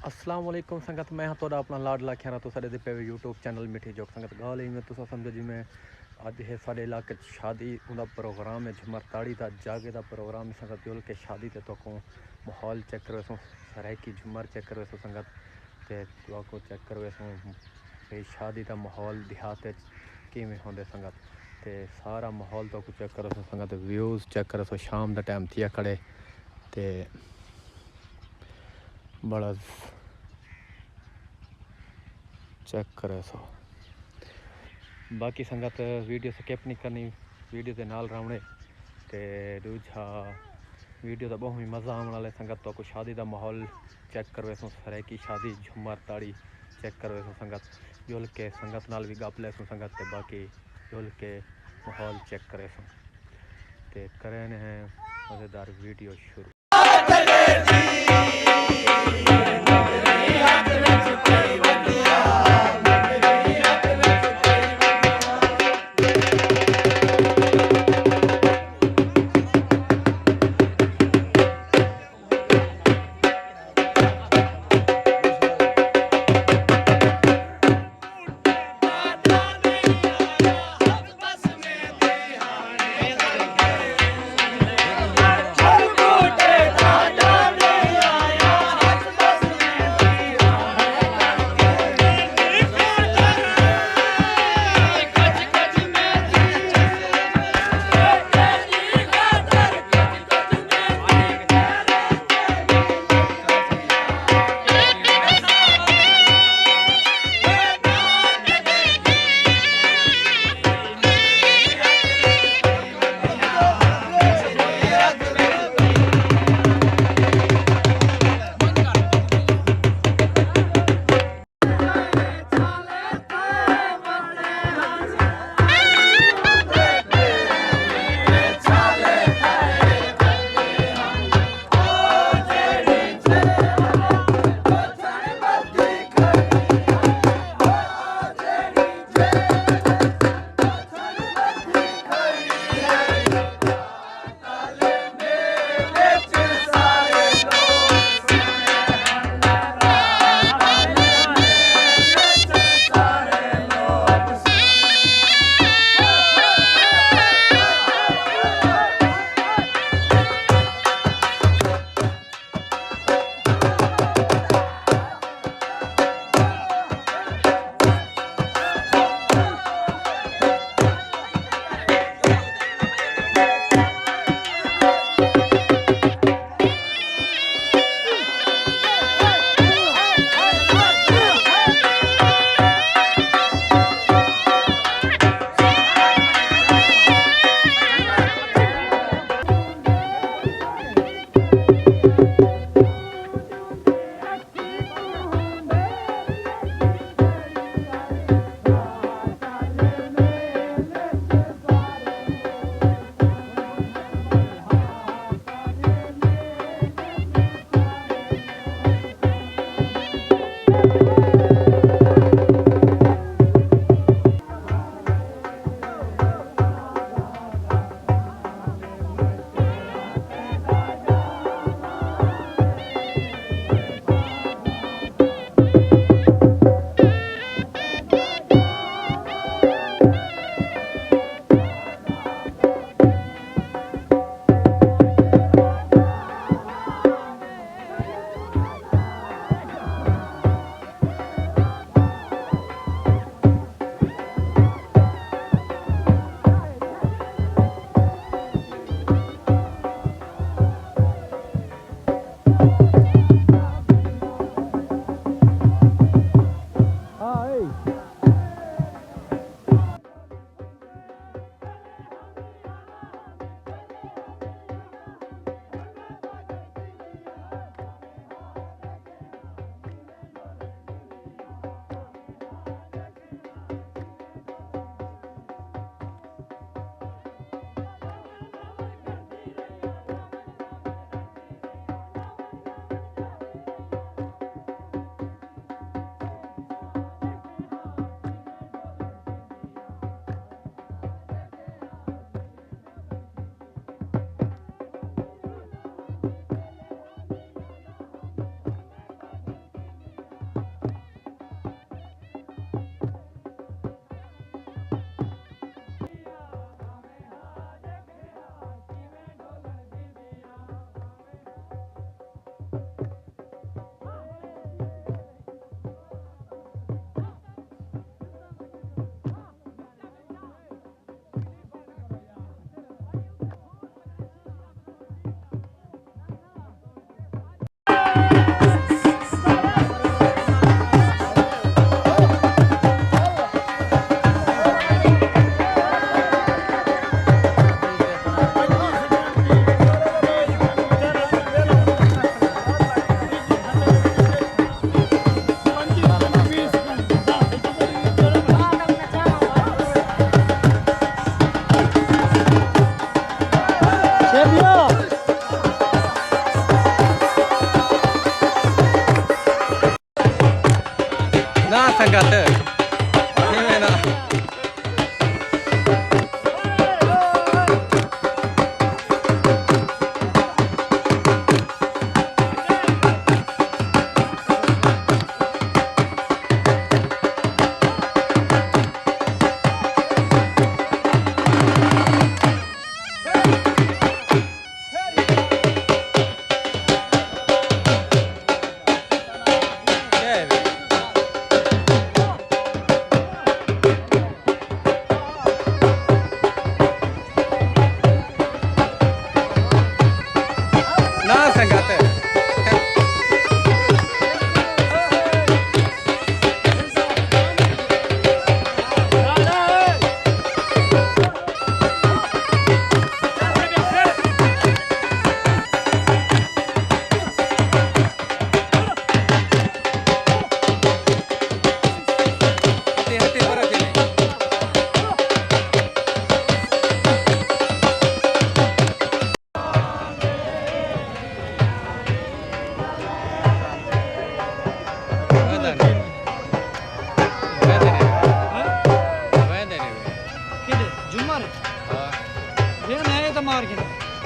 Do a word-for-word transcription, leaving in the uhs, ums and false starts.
السلام علیکم سنگت، میں ہاں تہاݙا اپݨا لاڈلا کھیرا۔ تساں ݙیہدے پئے وے یوٹیوب چینل مٹھی جوک۔ سنگت، ڳالھ ایویں تساں سمجھو جیویں اڄ ہے ساݙے علاقے اچ شادی، اوندا پروگرام ہے، جھمر تاڑی دا، جاڳے دا پروگرام ہے۔ سنگت، جل کے شادی تے تہاکوں ماحول چیک کرویسوں، سرائیکی جھمر چیک کرویسوں سنگت، تے تہاکوں چیک کرویسوں بھئی شادی دا ماحول دیہات اچ کیویں ہوندے سنگت۔ تے سارا ماحول تہاکوں چیک کرویسوں سنگت، ویوز چیک کرویسوں، شام دا ٹائم تھیا کھڑے تے بڑا چیک کریسو۔ باقی سنگت، ویڈیو سکپ نہیں کرنی، ویڈیو دے نال رہوݨے۔ تے ݙوجھا، ویڈیو دا ٻہوں ہی مزہ آوݨ والے سنگت، تہاکوں شادی دا ماحول چیک کرویسوں، سرائیکی شادی، جھمر تاڑی چیک کرویسوں سنگت۔ جل کے سنگت نال وی ڳپ لیسوں سنگت، تے باقی جل کے ماحول چیک کریسوں۔ تے کرینے ہیں مزیدار ویڈیو شروع۔ سنگت، کیویں نا؟ نہ سنگت۔ کیݙے؟ جمعہ دے؟ ہاں۔ بھیا، میں تاں مار گھندا۔